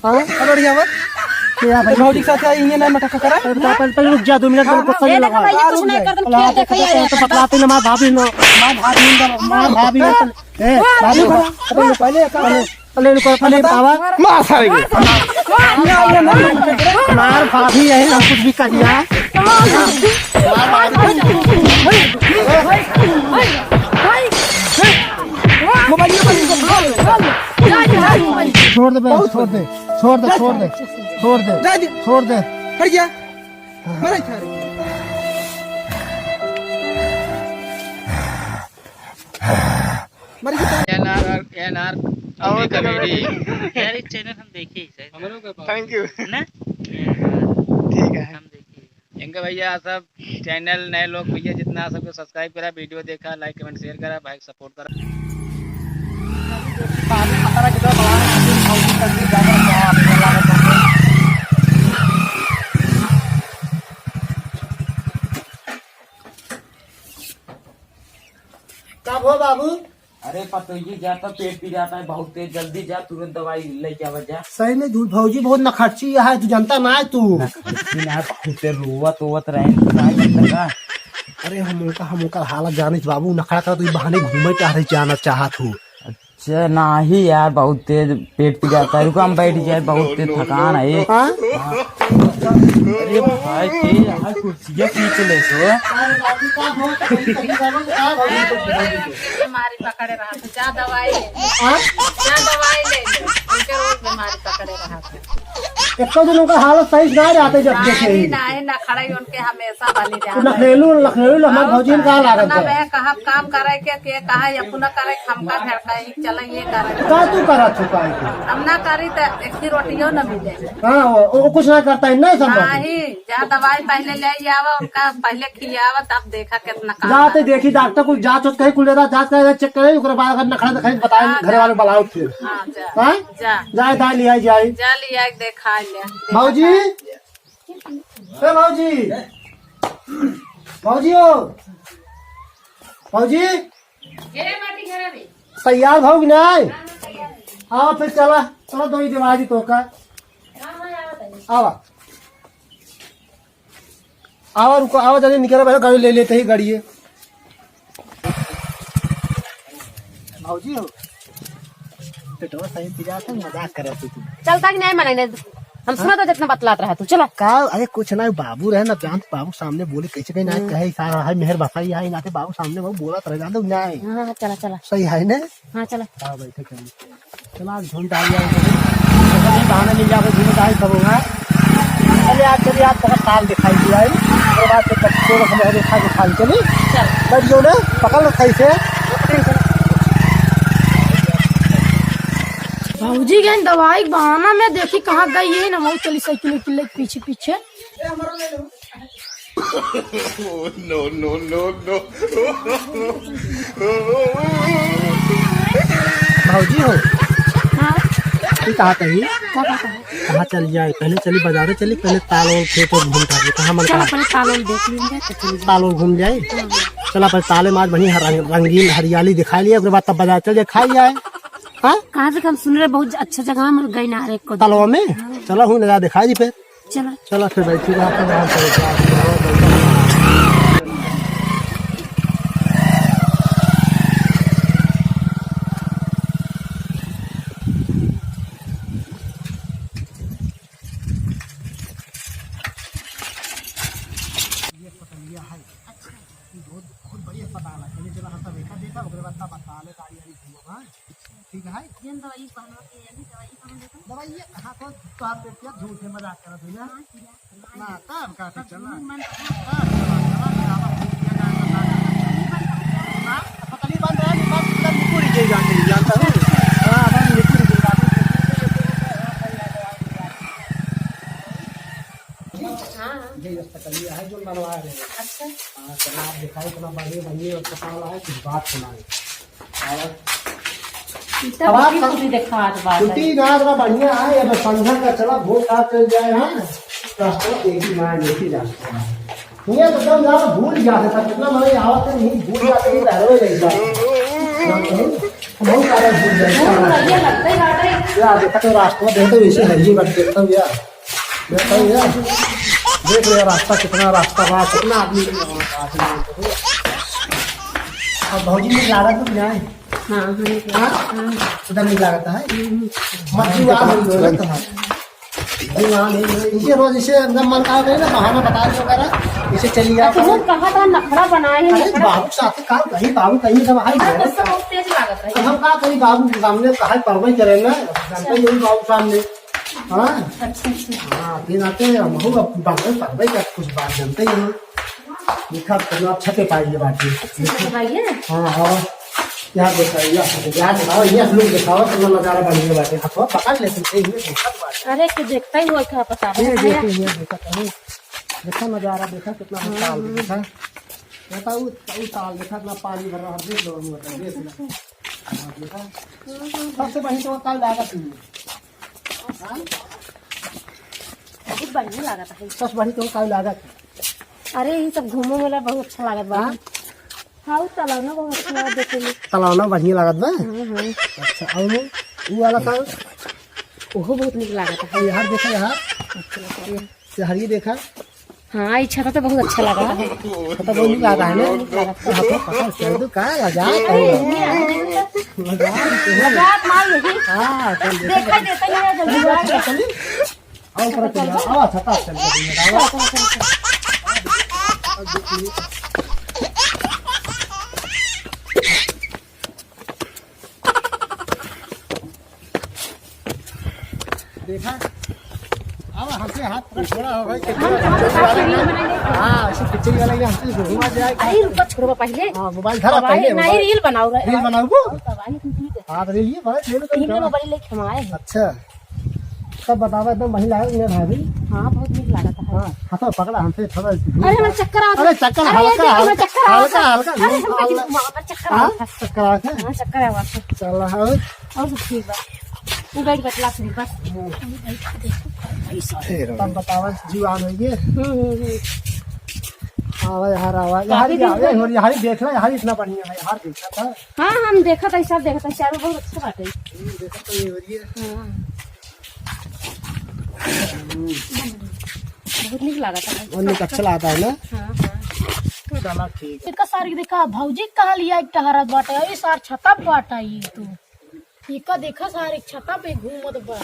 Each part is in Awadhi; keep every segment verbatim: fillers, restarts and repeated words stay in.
हाँ? अब बढ़िया बा। क्या भाई? भौजी के साथ आई, ये ना मटका करा। अरे, पहले, पहले रुक जा, दो मिनट, हाँ, पहले हाँ। गुस्सा ये नहीं देखो लगा। भैया, कुछ नहीं करते, हाँ, खेल देखो, ये तो बतलाते ना, मार भाभी नो, मार भाभी नो, मार भाभी नो। ए, भाभी नो। अरे, पहले, पहले, पहले इनको, पहले बतावा। मार सारे को। मार भाभी है, हम कुछ भी कर लिया। मोबाइल, मोबाइल, मोबाइल। छोड़ दे बे, छोड़ दे, छोड़ दे, छोड़ दे, छोड़ दे, छोड़ दे। हट जा। मरे सारे। मरे सारे। एन आर, एन आर और comedy। यार, ये channel हम देखे ही शायद। Thank you। ना? ठीक है। हम देखे ही। इनका भैया सब channel नए लोग भैया जितना सबको subscribe करा, video देखा, like, comment, share करा, भाई support करा। कब हो बाबू? अरे पतोहिए जा तो पेट पिरात है बहुत तेज, जल्दी जा तुरंत दवाई लेके आवा जा। सही में झूठ भौजी बहुत नखर्ची है, तू जानता ना है तू। नखर्ची ना, बहुत तेज रोवत वोवत रहे, तू ना जानता का? अरे हम उनका, हम उनका हालत जानित बाबू, नखरा करत, तू बहाने घूमे टहरे जाना चाहत हो। अच्छा, नाही यार, बहुत तेज पेट पिरात है, रुको हम बैठ जाए, बहुत तेज थकान है। हाँ? अरे भाई, के यार, कुर्सिया खींच ले सो। बीमारी पकड़े रहा तो जा दवाई ले। हाँ? जा दवाई ले ले। उनके रोज बीमारी पकड़े रहा तो। एको दिन उनका हालत सही से ना रहते जब देखे ही। नाही, नाही, नखड़ा ही उनके हमेशा बनी रहता है। लखनऊ, लखनऊ, हमारे भौजी में का लागत ना है? मैं कहा काम करे के, के कहा ये अपना करे, हमका झड़का ही चला ये करे। का तू करा चुका है तू? हम ना करी तो एक ही रोटियों ना मिले। हाँ, वो, वो कुछ ना करता है, नहीं संभव। नाही, जा दवाई पहले ले आवा, उनका पहले खियावा, तब देखा कितना काम जाते है। देखी डॉक्टर कुल जांच होत कहीं कुल लेता, जांच करे, चेक करे, ओकरे बाद अगर नखड़ा दिखाई बताए, हाँ, घर जा। वाले बुलाओ फिर। हाँ, जा। हाँ? जा। जाए दाई लिया जाए। जा लिया देखा ले। भौजी, ए भौजी, भौजी हो, भौजी, तैयार भौजी नहीं? हाँ, फिर चला, चला दो ही देवाजी तो का। आवा। आवा, रुको, आवा, जल्दी निकल भाई, गाड़ी ले लेते ही, गाड़िए। भौजी हो, पेटवा सही पिरात है, मजाक करत है तू। चलता कि नहीं मने ने? हम सुना तो जितना बतलात रहा तू, चला। का? अरे कुछ ना, बाबू रहे ना, जान बाबू सामने बोले, कैसे कहीं ना हम्म। कहे, इशारा है, मेहर बसाई है, नाते बाबू सामने वो बोलत रह जाते, नहीं। हाँ, हाँ, चला, चला। सही है ना? हाँ, चला। हाँ, बैठे चलिए। चला, आज घूम टहल जाए। बहाना मिल जावे, घूम टहल सब होगा। चलिए, आज चलिए, आज बहुत ताल दिखाई दिया है। ओकरे बाद से बच्चों को हम और उठा के खा ले, चलिए। चल। बैठ जाओ ना, पकड़ लो सही से। भौजी गई दवाई के बहाना में, देखी कहाँ गई है ना, वही चली साइकिल उकिल लेके पीछे पीछे। No, no, no, no। भौजी हो, हाँ। तू कहाँ कही? क्या बात है? कहाँ चल जाए? पहले चली बाजारे चली, पहले ताल और खेत और घूम कर कहाँ मन चलो, कहा? पहले ताल और देख लेंगे, तो चलिए। ताल और घूम जाए। हाँ। चला, पहले ताले में आज बढ़िया रंग-, रंगीन हरियाली दिखाई लिया, ओकरे बाद तब बाजार चल जाए, खाई जाए। हाँ? कहाँ से हम सुन रहे, बहुत अच्छा जगह हम गए ना रे को। तालवा में? हाँ। चला, हूँ नजारा दिखाई दी फिर। चला। चला फिर बैठी रहा, फिर आराम से बैठा। ये पतंगिया है। अच्छा। ये बहुत, बहुत बढ़िया अस्पताल है। पहले चला हम सब देखा, देखा, ओकरे बाद तब अस्पताल है, गाड़ी वाड़ी घूमब, हाँ? ठीक है। ये दवाई पहनवा के, ये दवाई पहन लेता हूँ। दवाई ये, हाँ, तो, तो आप देखिए, झूठ है, मजाक करत है ना? हाँ, ठीक है। ना, तब का, ठीक चल ना। मन तब चला, चला, चला, चला, चला। हाँ, पता नहीं बंद है, नहीं बंद, पूरा निकुल ही जाते हैं, जानता हूँ। हाँ, बंद निकुल ही जाते हैं। हाँ, हाँ। ये अस्पताल है, जो बनवा रहे हैं। अच्छा। हाँ, चला, आप दिखाओ, इतना बढ़िया, बढ़िया अस्पताल है, कुछ बात सुनाए। ई तो अब आप बड़ी सब खुशी देखात बात है। छुट्टी ना, इतना बढ़िया है, अब संध्या का चला, भोर रात चल जाए, हाँ? तो आप एक ही मार, एक ही जान। ये तो एकदम ना भूल जाते था, कितना मजा आवत है, नहीं भूल जाते, नहीं तो हरवे नहीं जाते। बहुत सारा भूल जाए। भूख लगे लगते बाटे। यार, देखा तो रास्ता, देखा तो वैसे है ही, बट देखता हूँ यार। देखता हूँ यार। देख ले यार, रास्ता कितना, रास्ता बा, कितना आदमी। अब भौजी में लागत भी नहीं। हाँ, हाँ, हाँ? हाँ। उधर नहीं लागत है। हम्म। मत जीव आ गई हो, लगता है। अरे हाँ, नहीं, नहीं, इसे रोज इसे एकदम मन का करे ना, बहाना बता दो करा, इसे चली जाओ। अच्छा, वो कहा था नखरा बनाए हैं, अरे नखरा। बाबू साथ काम कहीं, बाबू कहीं सब आई हाँ, है। गुस्सा बहुत तेज लागत है। तो हम का करी, बाबू के सामने कहा परवाही करे ना, जानते ही बाबू सामने। हाँ? अच्छा, अच्छा। हाँ, दिन आते हैं, हम लोग अब बात में परवाही का कुछ बात जानते ही हैं। लिखा तो आप छपे पाइए बात में। अच्छा, छपे पाइए? हाँ, हाँ। यार देखा, यार, यार दिखाओ, ये हम लोग दिखाओ, तो नजारा बढ़िया बात है। हाथवा पकड़ ले, तुम सही में देखा बात है। अरे, तो देखता ही हुआ क्या पता ये है। देखो, ये देखो, अरे, देखो नजारा, देखा कितना हाँ, ताल, हाँ। देखा। देखा वो, वो ताल, देखा इतना पानी भर रहा है, देख लो, हम लोग, देख लो। हाँ, देखा। सबसे बढ़िया तो काल लागत ही है। हाँ? बहुत बढ़िया लागत है। सबसे बढ़िया तो काल लागत है। अरे, ये सब घूमे वाला बहुत अच्छा लागत बा। हाँ? हाँ, वो तलौना बहुत अच्छा लागत देखे में। तलौना बढ़िया लागत बा? हाँ, हाँ। अच्छा, और वो, वो वाला का? ओहो बहुत नीक लागत है। और यार देखा, यार। अच्छा, ये। यार ये देखा। हाँ, ये छता तो बहुत अच्छा लगा। छता बहुत नीक लगा है ना? हाँ, तो पता चल तो का लगा? अरे, ये आ गया। मजाक। मजाक मार यही। हाँ, चल देखा। देखा देता नहीं है, जल्दी आ। चल, चल। आओ, ऊपर चल, आओ, छत पर चल के घूमने का, आओ। देखा? अब हमसे हाथ पकड़ छोड़ा हो भाई, हम कहाँ से reel बनाएंगे? हाँ, ऐसे picture वाला ये हमसे घुमा जाए। अरे, रुको, छोड़ो पहले। हाँ, mobile धरा मोबाइल पहले, नहीं, मोबाइल। Reel बनाओ रे। Reel बनाओ वो? मोबाइल इतनी तेज है। हाँ, तो reel ये बड़ा, ले लो तुम तीन camera। Mobile लेके हम आए हैं। अच्छा। सब बतावा एकदम बढ़िया लागत है भाभी। हाँ, बहुत नीक लागत है। हाँ, हाथ पकड़ा हमसे थोड़ा। अरे, हमारे चक्कर आवत है। अरे, चक्कर अरे, हल्का, ये देख, हमारे हल्का, चक्कर आवत है। हल्का, हल्का, अरे, हल्का। हमारे चक्कर हाँ? आवत है। चक्कर आवत है। हाँ, चक्कर आवत है। चला, हाँ। और सब ठीक बा। तू बैठ, बतला फिर बस। फिर तब बतावा, जीव आ गई है। हम्म, हम्म, हम्म। आवा, यार, आवा। यार, काफी दिन यार, हो यार, यार, देख रहा, यार, इतना बढ़िया है, यार, देखा था। हाँ, हम देखा था, सब देखा था, चारों बहुत अच्छा बात है। हम्म, देखा तो ये हो रही है। हाँ। बहुत नीक लागत है। और नीक अच्छा लागत है ना? हाँ, हाँ। तो चला ठीक। एका सार के देखा, भौजी कहाँ लिया एक टहरत बाटे, अरे सार छता बाटा ये तो। एका देखा सार एक छता पे घूमत बा।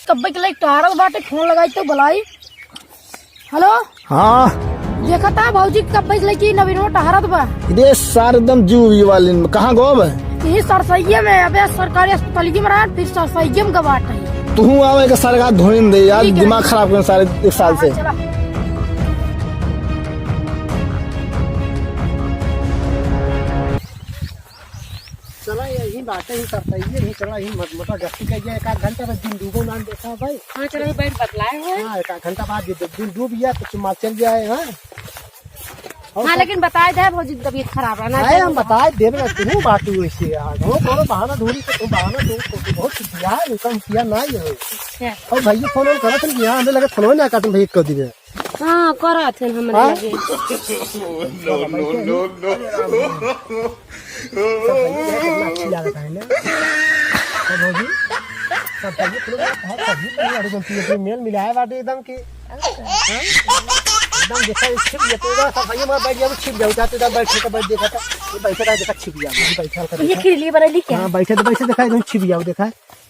कब्बे के लाइक टहरत बाटे, फोन लगाई तो बुलाई। हेलो? हाँ। देखा था भौजी कब्बे के लाइक नवीनो टहरत बा। रे सार एकदम जू ई वाले में। कहाँ गो बा? यही सरसैये में, अबे सरकारी अस्पताल की मराठ, फिर सरसैये में गवाट है। तू आवे के सरकार धोइन दे यार, ठीक है। दिमाग खराब कर सारे एक साल से। हाँ, चला। चला यही बात है, ही सरसैये ही चला, ही मत, मोटा गस्ती कर गया, एक आध घंटा बस दिन डूबो ना देखा भाई। हाँ, चला, बैठ बतलाए हुए। हाँ, एक आध घंटा बाद दिन डूब गया तो चुम्मा चल जाए, हाँ। और हाँ, सब लेकिन बताए दे भौजी, तबीयत खराब है ना, अरे, तो हम बताए देबे ना, तू बाटू ऐसे यार, वो कोनो बहाना ढूंढी तो तू बहाना ढूंढ, तो तू बहुत कुछ यार, उनका हम किया ना ये। अच्छा। और भैया फोन ऑन करत हैं कि यहाँ हमें लगे फोन ना काटन भैया कर दिए। हाँ, करत हैं हमरे हाँ? लगे। No, no, no, no। सब भैया कितना अच्छी लागत है ना। सब भौजी, सब भैया, तू लोग बहुत अजीब नहीं, अरे, गलती है, मेल मिलाए बाटे एकदम की। हाँ? एकदम देखा, ये छिप गया, तू इधर सब भैया, मैं बैठ गया, वो छिप गया, उधर, उधर बैठ के बैठ देखा था, ये बैठा था, देखा, छिप गया, ये बैठा था, ये देखा। खिरली बरेली क्या? हाँ, बैठे तो बैठे देखा, एकदम छिप गया, वो देखा,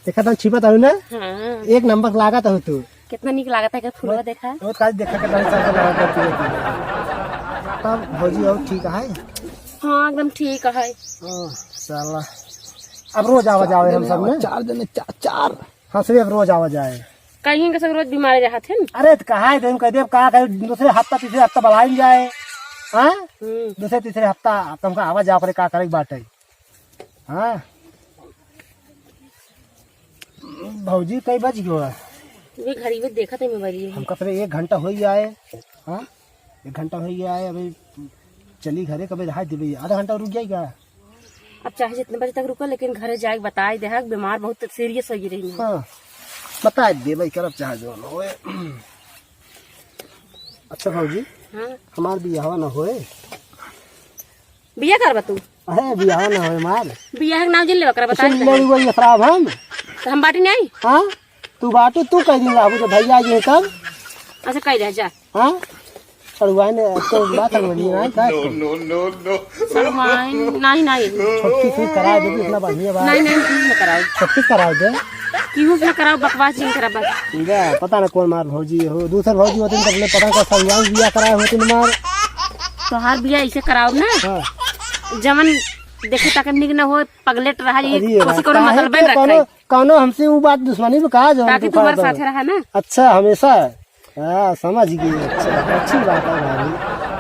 देखा था, छिपा था ना? हाँ। एक नंबर लागत हो तू। कितना नीक लागत है, एकर फुलवा देखा। वो काज देखा, कितना अच्छा से लगा करती है। तब भौजी और ठीक है? हाँ, एकदम ठीक है। हाँ, साला। अब रोज आवा जावे हम सब में। चार जने, चा-, चार। हाँ, सभी अब रोज आवा जाए। कहीं के सब रोज बीमार रहत हैं। अरे, तो कहा है, तुम कह दे, अब कहा करे, दूसरे हफ्ता, तीसरे हफ्ता बुलाइल जाए। हाँ? हम्म। दूसरे, तीसरे हफ्ता तुमका आवा जावा करे, का करे के बाटे। हाँ। भौजी, कई बज गयो है? ये घड़ी में देखा था मोबाइल में। हमका फिर एक घंटा हो गया है। हाँ? एक घंटा हो गया है, अभी चली घरे, कभी रहा देबे, आधा घंटा रुक जाए क्या? अब चाहे जितने बजे तक रुको, लेकिन घरे जाए के बताए दे, हाँ, बीमार बहुत serious हो गई रही है। हाँ, बताए दे भाई, करब चाहे जो न होए। अच्छा भौजी, हाँ। हमार बियाह ना होए? बिया करबा तू? अरे बियाह ना होए मार। बियाह के नाम जिन लेवा करा, बता ऐसे दे। लड़ी हुई शराब हम। तो हम बाटी नहीं? हाँ? तू बाटू, तू कह दिन रहबू जब भैया जी तब। अच्छा, कह दे, जा। हाँ? सड़ुआइन तो बात हम नहीं ना, का? No, no, no, no। सड़ुआइन, नहीं, नहीं। छोटकी से करा दे, इतना बढ़िया बात। नहीं, नहीं, कुछ ना कराओ। छोटकी करा दे। क्यों ना कराओ, बकवास जिन करा बस। जा, पता ना कौन मार भौजी हो, दूसर भौजी होती तो अपने पता का सड़ुआइन बियाह कराए होती ना मार। तोहार बियाह ऐसे कराओ ना। हाँ। जवन देखे ताके निक ना हो, पगलेट रहा, ये अरे कोसी भाई, कोनो काहे मतलब के बन रखा कौनो, है। कौनो हमसे वो बात दुश्मनी में कहा जवन ताकि तू तुम्हारे खड़ा साथे रहा ना। अच्छा, हमेशा। हाँ, समझ गई। अच्छा, अच्छी बात है भाभी।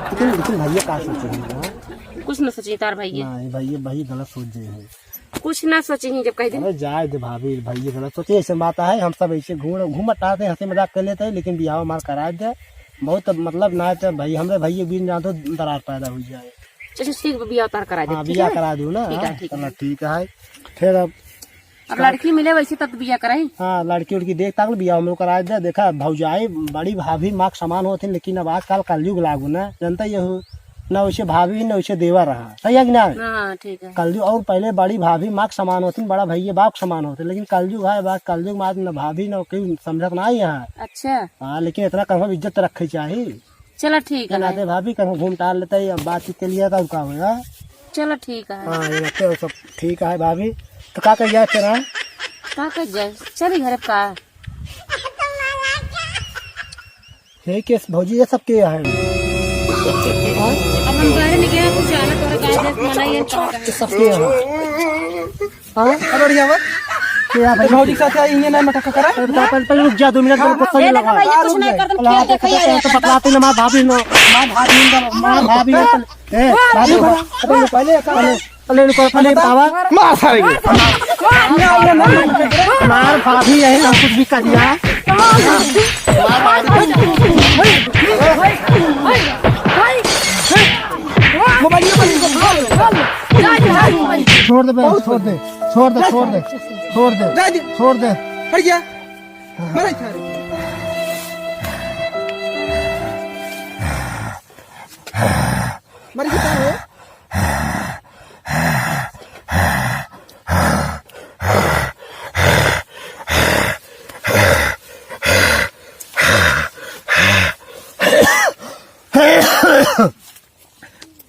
लेकिन, लेकिन भैया का सोचे हैं, हाँ? कुछ ना सोचे तार भैया। नहीं, भैया, भैया गलत सोच गए हैं। कुछ ना सोचे ही जब कह दे। अरे जाए दे भाभी, भैया गलत सोचे, ऐसे बात है, हम सब ऐसे घूम, घूम टाते, हंसी मजाक कर लेते हैं, लेकिन बियाह हमार करा दे। बहुत मतलब ना तो भाई, हमरे भैया बीच ना तो दरार पैदा हो जाए। अच्छा, ठीक बा, बियाह तार करा दे, हाँ, ठीक बियाह है? करा दू ना, ठीक है, हाँ, ठीक है। चलो, ठीक है। फिर अब अब लड़की मिले वैसे तब बियाह कराई। हाँ, लड़की उड़की देख ताक बियाह हम लोग करा दे। देखा, भौजाई बड़ी भाभी माँ के समान होथिन, लेकिन अब आजकल कलयुग लागू ना, जनता ये हो, ना वैसे भाभी, ना वैसे देवर रहा, सही है कि ना? हाँ, ठीक है। कलयुग, और पहले बड़ी भाभी माँ के समान होथिन, बड़ा भैया बाप के समान होथिन, लेकिन कलयुग है, बात कलयुग में आज ना भाभी ना कोई समझत ना आई यहाँ। अच्छा। हाँ, लेकिन इतना कम इज्जत रखे चाहिए। चलो ठीक है। नाते भाभी कहूँ घूम टहल लेते हैं, अब बातचीत के लिए तो का होगा। चलो ठीक है। हाँ, ये रखते हो सब ठीक है भाभी। तो का कर जाए फिर, हाँ? का कर जाए? चली घर का। हे केस भौजी, ये सब के है? हाँ? अब हम बाहर निकले, कुछ जाना तोरा का जैसे मना ये कहाँ का है? ये सब के है? हाँ? अब बढ़िया बा। के है भाई? भौजी के साथ आई, इन्हें ना मटका करा। अरे बता, पहले, पहले रुक जा, दो मिनट, हाँ, पहले हाँ। गुस्सा नहीं लगा। भाई, कुछ नहीं करता, अल्लाह, क्या देखा ये? तो बतलाते ना, मार भाभी ना, मार भाभी ना, पहले, ए, भाभी ना, पहले, पहले, पहले, पहले, पहले बतावा। मार सारे के। मार भाभी यही ना कुछ भी कर दिया। मोबाइल, मोबाइल, मोबाइल। छोड़ दे बे, छोड़ दे, छोड़ दे, छोड़ दे, छोड़ दे, जा दे। छोड़ दे। हट जा। मरे छाड़े। मर गया हो?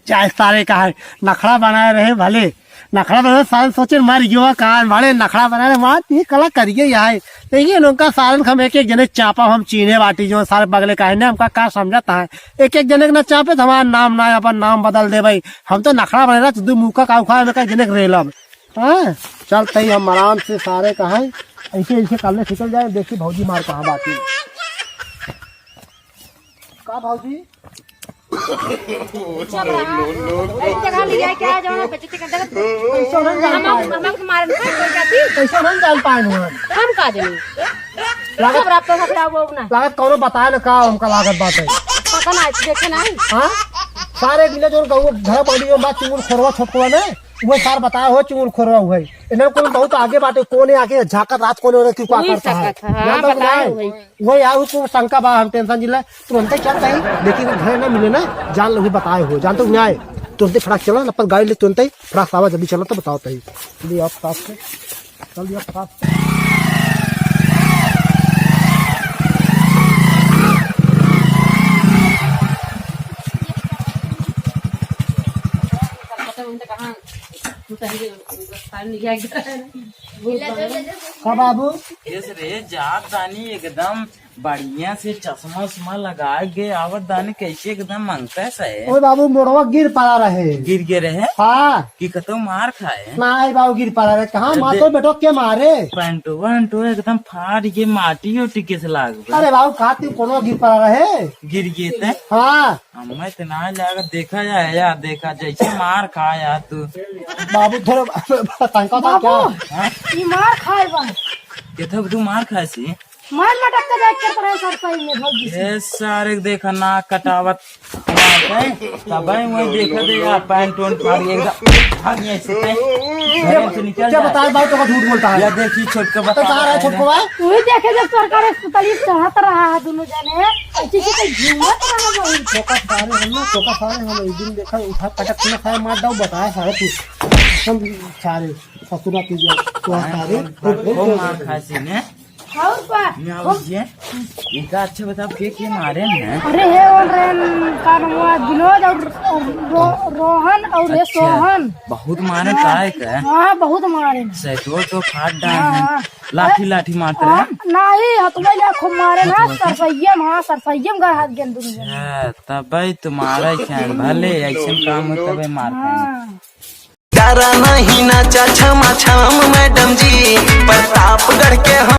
चाहे सारे का है, नखड़ा बनाए रहे भले, नखड़ा बनाए, सारे सोचे मर गयो, कहाँ बड़े नखड़ा बनाए रहे, वहाँ ये कला करिए यहाँ है। देखिए, उनका सारन हम एक एक जने चापा, हम चीन्हे बाटी जो सारे बगले का है ना, हमका का समझता है, एक एक जने के ना चापे तो हमारा नाम ना, अपन नाम बदल दे भाई। हम तो नखड़ा बनाए रहे, दो मुँह का काऊ खाए, हमें का जने के रेलब। हाँ, चलते ही हम आराम से सारे का है, ऐसे ऐसे कर ले, निकल जाए, देखिए भौजी मार कहाँ बाकी। का भौजी? चुप रहा। एक जगह ले जाए क्या, जौन बेइज्जती कर देगा। पैसा नहीं जान हम, पाए। हम, हम मारन का कोई जाती? पैसा नहीं जान पाए हुए। हम का देनी? लागत चुप रहा, तो घबराओ वो ना। लागत कौनो बताए ना का हमका लागत बात है। पता ना, देखे नहीं। हाँ? सारे मिले जौन गऊ घर बगली में बा चुंगुल खोरवा छोटकवा में, वो सार बताए हो चुंगुल खोरवा हुए। इन्हें कोई बहुत आगे बाटे, कौन है आगे झांकत रात कौन हो रहे, क्यों का हुई करता है? सकत है, हाँ, जानता बताए नहीं। हुई। वही आ, उसको शंका बा, हम tension जिला, तुरंते चलता है, लेकिन घर ना मिले ना, जान लो, बताए हो, जानते हो, न्याय, तुरंते फटाक चला, अपन गाड़ी ले, तुरंते फटाक से आवा, जल्दी चला, तो बताओ तही। जल्दी आओ फटाक से, जल्दी आओ फटाक से। का बाबू? यस रे, जात बानी एकदम बढ़िया से चश्मा उश्मा लगा के आवत बानी, कैसे एकदम मंगता से। ओए बाबू, मोड़वा गिर पड़ा रहे। गिर गए रहे? हाँ। कि कतो मार खाए? नहीं बाबू, गिर पड़ा रहे। कहाँ अरे मातो दे- बेटो के मारे? पैंटो वैंटो एकदम फाड़ के माटी उटी के से लाग गए। अरे बाबू, खाती कोनो गिर पड़ा रहे। गिर गए थे? हाँ। हमें तो ना लागत, देखा जाए यार, देखा जैसे मार खा यार तू। बाबू थोड़ा शंका था बाबू, क्या? हाँ? ई मार खाए बा। केथा तू मार खाए सी? मार मटक के देख के पड़े सर सही में भौजी से। ए सारे के देखा नाक कटावत। तबे वही देखा दे यार, पैंट वैंट फाड़ के एकदम भाग गया इससे। घरे से निकल क्या जा। बताए भाई, तो झूठ बोलता है। या देखी छोटका तो बता कहाँ रहा है छोटको भाई? तू ही देखे जब सरकार अस्पताल चढ़त रहा है दोनों जने, ऐसे से कोई घूमत रहा है। छोका सारे हम लोग, छोका सारे हम लोग एक दिन देखा उठा पटक के ना खाए, मार दाऊ बताया सारे तू। हम सारे ससुरा तू जा, तो सारे। खूब मार खासी ने। और का? मैं आओ ये। इनका अच्छा बताओ, के, के मारे हैं? अरे हे, वो रेन, का नाम हुआ, विनोद और, और रो-, रोहन और ये अच्छा, सोहन। बहुत मारे हाँ। काय का? हाँ, बहुत मारे हैं। सैकड़ों तो फाड़ डाले हाँ, हैं। हाँ। लाठी, लाठी मारते हाँ, हैं। नहीं, हथुआ ले खूब मारे ना, हथुआ से? सरसैया में, हाँ, सरसैया में गड़ हाथ गेंद दुनिया। अच्छा, तबे तुम्हारा क्या है? भले ऐसे काम हो, तबे मारते हैं। हाँ। डरा नहीं नाचा छमा छम मैडम जी, प्रतापगढ़ के